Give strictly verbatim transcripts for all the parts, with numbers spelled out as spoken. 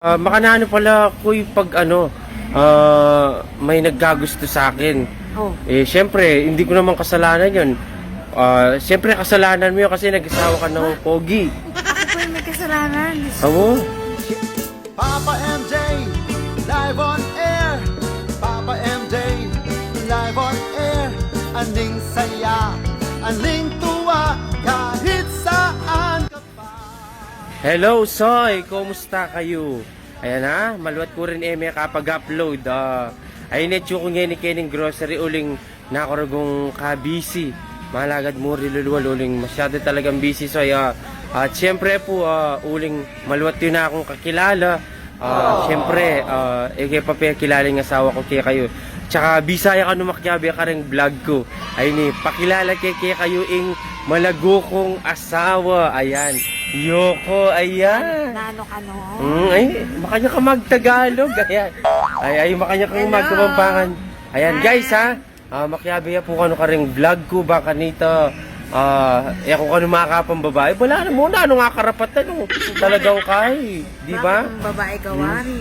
Ah, makananu pala, Kuy, pag ano, ah, may nagkagusto sa akin? Oh. Eh, siyempre, hindi ko naman kasalanan yun. Ah, siyempre, kasalanan mo yun kasi nag-asawa ka ng pogi. Ako pa yung may kasalanan. Diyos ko. Awo? Papa M J, live on air. Papa M J, live on air. Aning saya, aning tuwa, kahit saan ka pa. Hello, Soy! Kumusta kayu? Ayan na, maluat ku rin e mekapag-upload. Ah, ayni, atyu ku ngeni keni king grocery uling naku rugong kabisi. Malagad mu rin lulual uling masyadu talagang busy, Soy. Ah, at siyempre pu, ah, uling maluat yu na kung kakilala. Ah, siyempre, ah, e ke pa pekilala ing asawa ku kekayu. Tsaka Bisaya kanu makiabe kareng vlog ku. Ayni, pakilala ke kekayu ing malagu kung asawa. Ayan. Yoko, ayan. Nanu kanu? Mm, ay, makanya ka mag-Tagalog. Ayan. Ay, ay, makanya ka mag-Kapampangan. Ayan, guys, ha? Ah, makiabe ya pu kanu kareng vlog ku, ba kanita, ah, e ku kanu makapambabai. Bala na mu, nanu nga karapatan, o. Talagang kay, di ba? Bakit kung babae ka, wari?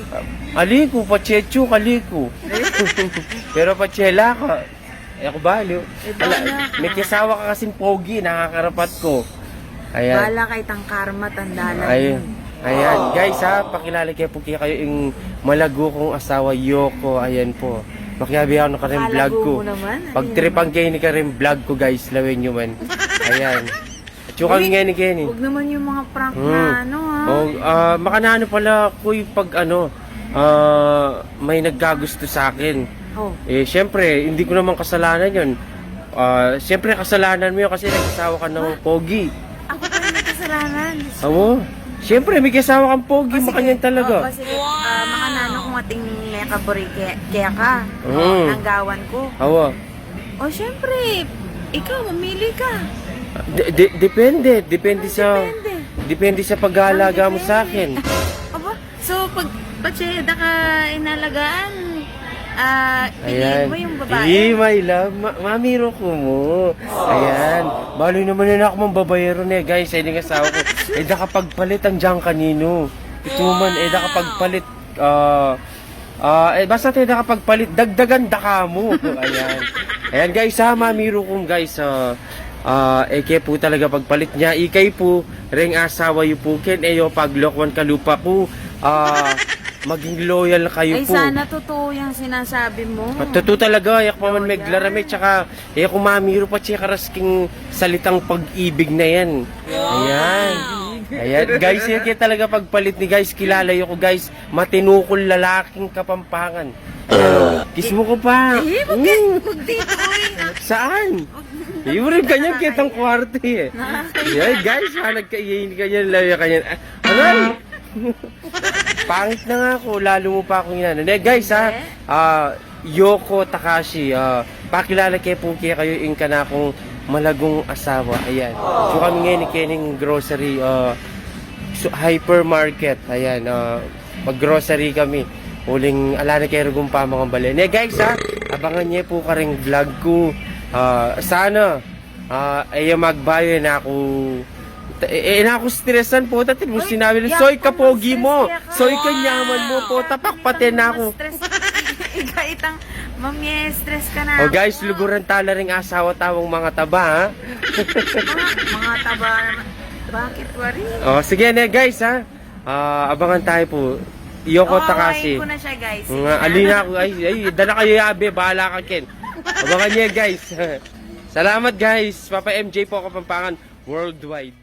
Ali ku, patse atyu, kali ku. Pero patse la ka. E ku baliw. Ala, mekiasawa ka kasing pogi, nakakarapat ku. Ayan. Bala ka, itang karma, tanda lang. Ayan. Ayan, guys, ha, pakilala ke pu kekayu ing malagu kung asawa, Yoko. Ayan pu. Makiabe ya kanu kareng vlog ku. Pagtripan ke ini kareng vlog ku, guys, lawen yu man. Ayan. Atyu kami ngeni keni. Wag naman yung mga prank na ano, ha? O, ah, makananu pala, Kuy, pag ano, ah, may nagkagusto sa akin. Oh. Eh, siyempre, hindi ko naman kasalanan yun. Ah, siyempre, kasalanan mo yun kasi nag-asawa ka ng pogi. Ako pa yung may kasalanan. Diyos ko. Awo. Siyempre, mekiasawa kang pogi, makanyan talaga. O, sige. Ah, makananu kung ating mekaburi ke, keka. Mm. Nanggawan ku. Awo. O, siyempre, ikaw, mamili ka. De-, de-, depende. Depende sa, depende sa pag-aalaga mo sa akin. Aba, so, pag, pag siya da ka inalagaan, ah, piliin mo yung babae? Ayan. Ih, my love, ma-, mamiru ku mu. Ayan. Balu naman na aku mang babayerun e, guys. Ay, ding asawa ku. E da ka pagpalit, andiyan kaninu. Ituman, e da ka pagpalit, ah, ah, e, basta e da ka pagpalit, dagdagan da ka mu. Ayan. Ayan, guys, ha, mamiru ku, guys, ah, ah, e ke pu talaga pagpalit nya. Ikay pu, reng asawa yu pu, ken e yu paglokuan kalupa pu, ah, maging loyal kayu pu. Ay, sana totoo yang sinasabi mo. Totoo talaga, e ku pa man meglaram e, tsaka e ku mamiru patse karas king salitang pag-ibig na yan. Ayan. Ayan. Guys, yan ke talaga pagpalit ni guys. Kilala yu ku, guys. Matinu kung lalaking Kapampangan. Ayan. Kiss mu ku pa. Eh, wag ka, wag dito, uy. Saan? Wag. Yu rin kanyan kitang kwarto e. Nakakainis. Yan, guys, ha, nagkaiyain kanyan, lawi kanyan. Ah, aray! Pangit na nga ku, lalu mu pa kung inanu. Ne, guys, ha? Ah, Yoko Takashi, ah, pakilala ke pu kekayu ing kanakung malagung asawa. Ayan. So, kami ngeni kening grocery, ah, su-, hypermarket. Ayan, ah, mag-grocery kami. Uling ala na ke rugung pamangambale. Ne, guys, ha? Abangan ye pu kareng vlog ku. Ah, sana Ah, e ya magbayu, e na ku, e, e na ku stresan, puta, tin mu sinabi na, "Soy, kapogi mu, Soy, kanyaman mu," puta, pakpaten na ku. Ika itang mamye-stress ka na. O, guys, luguran tala ring asawa tawang mangataba, ha? Mga, mangataba naman. Bakit, wari? O, sige ne, guys, ha? Ah, abangan tayo pu. Yoko Takashi. Nga, ali na ku. Ay, ay, dala kayu yabe, bahala ka ken. Abangan ye, guys. Salamat, guys. Papa M J pu, Kapampangan Worldwide.